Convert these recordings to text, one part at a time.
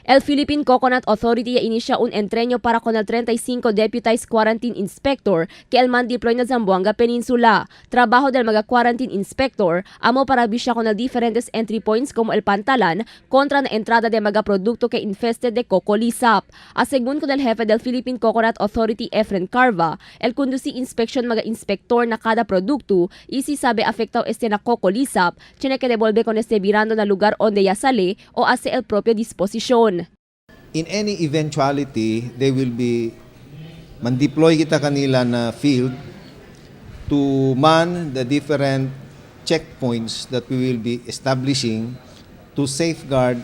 El Philippine Coconut Authority ya inicia un entreno para con el 35 deputized quarantine inspector que el man deploy na Zamboanga Peninsula. Trabajo del mga quarantine inspector amo para bisya con el diferentes entry points como el Pantalan contra na entrada de mga producto que infested de cocolisap. A según con el jefe del Philippine Coconut Authority, Efren Carva, el conduci inspección mga inspector na cada producto y si sabe afectado este na cocolisap, tiene que devolver con este virando na lugar donde ya sale o hace el propio disposición. In any eventuality, they will be man-deploy kita kanila na field to man the different checkpoints that we will be establishing to safeguard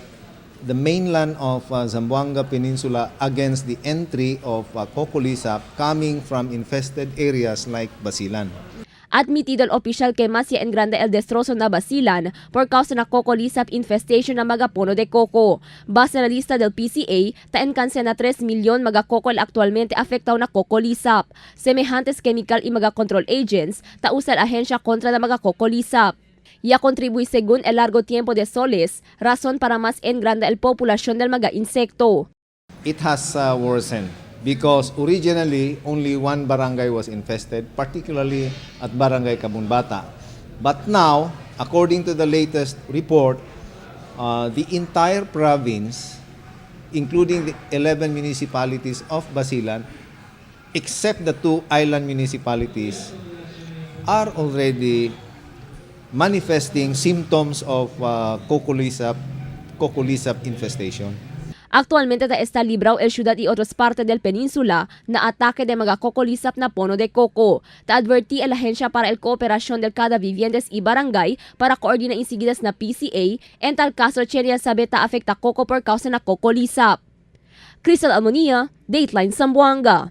the mainland of Zamboanga Peninsula against the entry of cocolisap coming from infested areas like Basilan. Admitido el opisyal que más ya engrande el destrozo na Basilan por causa na cocolisap infestation na mga puno de coco. Base na lista del PCA, ta enkanse na 3 milyon mga coco el actualmente afectado na cocolisap. Semejantes chemical y mga control agents, ta usa el ahensya kontra na mga cocolisap. Ya contribuye según el largo tiempo de soles, razón para más engrande el población del mga insecto. It has worsened because originally only one barangay was infested, particularly at Barangay Kabunbata. But now, according to the latest report, the entire province, including the 11 municipalities of Basilan, except the two island municipalities, are already manifesting symptoms of cocolisap infestation. Actualmente ta está librado el ciudad y otras partes del península na ataque de mga cocolisap na pono de coco. Ta adverti el agencia para el cooperación del cada viviendas y barangay para coordinar inseguidas na PCA en tal caso cheria sabe ta afecta coco por causa na cocolisap. Crystal Almonia, Dateline Zamboanga.